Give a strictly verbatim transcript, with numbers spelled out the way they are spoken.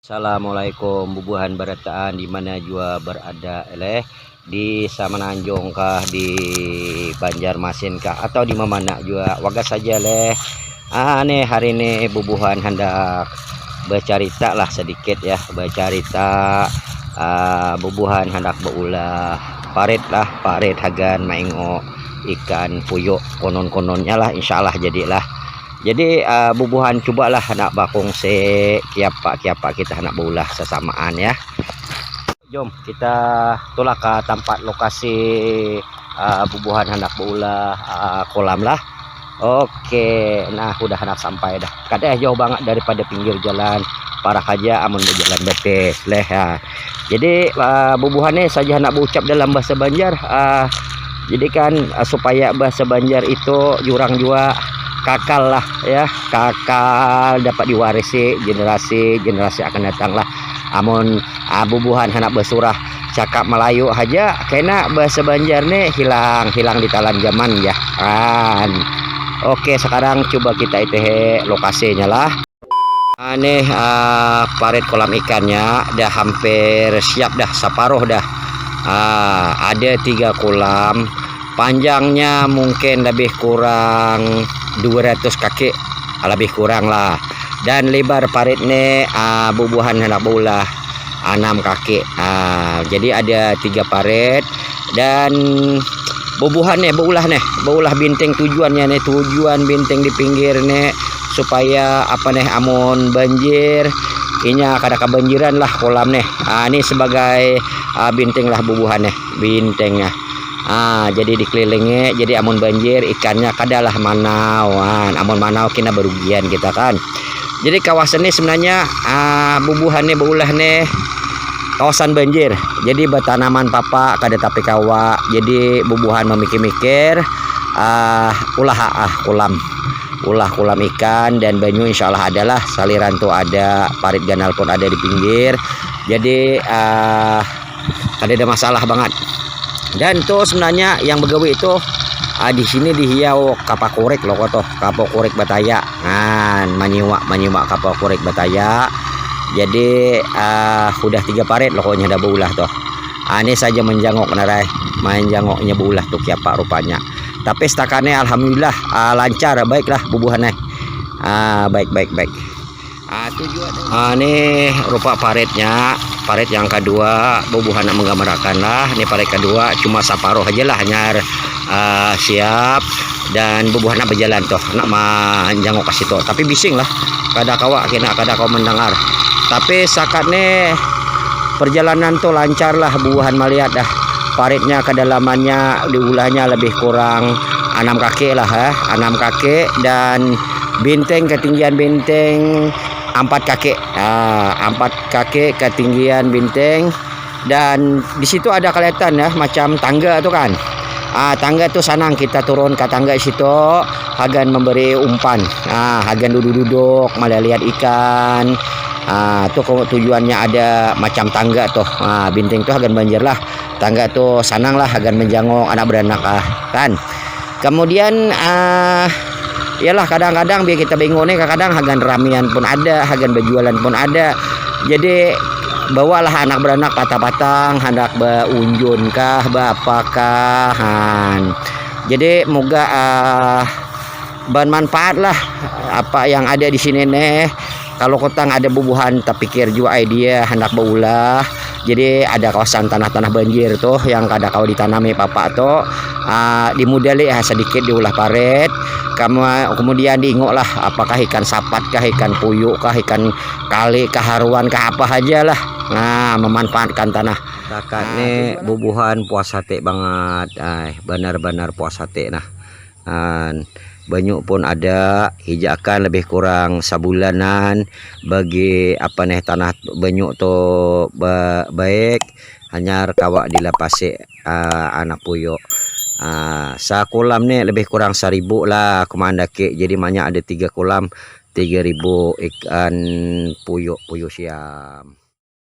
Assalamualaikum bubuhan barataan di mana jua berada leh, di Samananjung kah, di Banjarmasin kah, atau di mamana jua wagas saja leh. Ah, nih hari ini bubuhan handak bercerita lah sedikit ya, bercerita ah, bubuhan handak baulah parit lah, parit hagan maingo ikan puyu konon-kononnya lah, insyaallah jadilah. Jadi uh, bubuhan cubalah nak bakungsi kiapa-kiapa kita nak baulah sasamaan ya. Jom kita tulak ke tempat lokasi uh, bubuhan hendak baulah uh, kolam lah. Oke, nah udah hendak sampai dah. Kada jauh banget daripada pinggir jalan. Parak aja amun berjalan betis leh ya. Jadi uh, bubuhan ni saja nak berucap dalam bahasa Banjar. Uh, jadi kan uh, supaya bahasa Banjar itu jurang jua kakal lah ya, kakal dapat diwarisi generasi generasi akan datang lah. Amun uh, bubuhan hendak bersurah cakap Melayu haja kena bahasa Banjar ni hilang hilang ditalan zaman ya kan. Oke, sekarang coba kita itehe lokasinya lah. Aneh uh, parit kolam ikannya dah hampir siap dah, separuh dah. Uh, ada tiga kolam, panjangnya mungkin lebih kurang dua ratus kaki, lebih kurang lah. Dan lebar parit ni uh, bubuhan hendak baulah anam kaki. Uh, jadi ada tiga parit dan bubuhan nih baulah nih, baulah binteng tujuannya nih, tujuan binteng di pinggir nih supaya apa nih amun banjir inya kada kebanjiran lah kolam nih. Ah, ini sebagai ah, binteng lah bubuhan nih, bintengnya. Ah, jadi dikelilingi, jadi amun banjir ikannya kadalah manau. Ah, amun manau kena berugian kita kan. Jadi kawasan ini sebenarnya ah, bubuhan nih baulah nih kawasan banjir. Jadi bertanaman papa kada tapi kawa. Jadi bubuhan memikir-mikir ah, ulah ah kolam, ulah kolam ikan dan banyu insya Allah adalah, saliran tuh ada, parit ganal pun ada di pinggir. Jadi ah, kada ada masalah banget. Dan tuh sebenarnya yang begawi itu ah, di sini dihiau kapakurik loh tuh, kapakurik bataya. Nah, manyiwa manyiwa kapakurik bataya. Jadi ah, udah tiga parit loh pokoknya ada baulah tuh. Ah, ini saja menjangok narai, main jangoknya baulah tuh kiapa rupanya. Tapi setakannya alhamdulillah ah, lancar, baiklah bubuhannya. Ah, baik baik baik. Ah, tujuan ah, ini rupa paritnya, parit yang kedua bubuhan nak menggambarkan lah. Ini parit kedua cuma separuh aja lah hanyar ah, siap dan bubuhan nak berjalan tuh nak menjangok ke situ. Tapi bising lah, kada kawa kena, kada kawa mendengar. Tapi sakat nih perjalanan tuh lancar lah, bubuhan melihat dah paritnya kedalamannya diulahnya lebih kurang enam kaki lah eh. Enam kaki dan binteng, ketinggian binteng empat kaki. Ah, empat kaki ketinggian binteng dan di situ ada kelihatan ya macam tangga tuh kan. Ah, tangga tuh sanang kita turun ke tangga situ hagan memberi umpan. Ah, hagan duduk-duduk melihat ikan. Ah, tuh tujuannya ada macam tangga tuh. Ah, binteng tuh hagan banjir lah. Tangga tuh sanang lah hagan menjangok anak beranak ah kan. Kemudian ah iyalah kadang-kadang biar kita bingung nih, kadang hagan ramian pun ada, hagan berjualan pun ada. Jadi bawalah anak beranak patah-patang hendak beunjun kah, beapakah han. Jadi moga ah, bermanfaat lah apa yang ada di sini nih. Kalau kotang ada bubuhan terpikir juga idea hendak beulah. Jadi ada kawasan tanah-tanah banjir tuh yang kada kau ditanami papa tuh ah, dimudali ah, sedikit diulah parit. Kamu kemudian diingok lah apakah ikan sapat kah, ikan puyu kah, ikan kali kah, haruan kah, apa aja lah. Nah, memanfaatkan tanah. Takat nih bubuhan puas hati banget, ay, benar-benar puas hati nah. An, banyu pun ada, hijakan lebih kurang sabulanan bagi apa nih tanah banyu tu ba, baik, hanyar kawa dilapasi uh, anak puyo. Uh, sakulam ni lebih kurang seribu lah aku mandaki, jadi maknya ada tiga kulam, tiga ribu ikan puyo, puyo siam.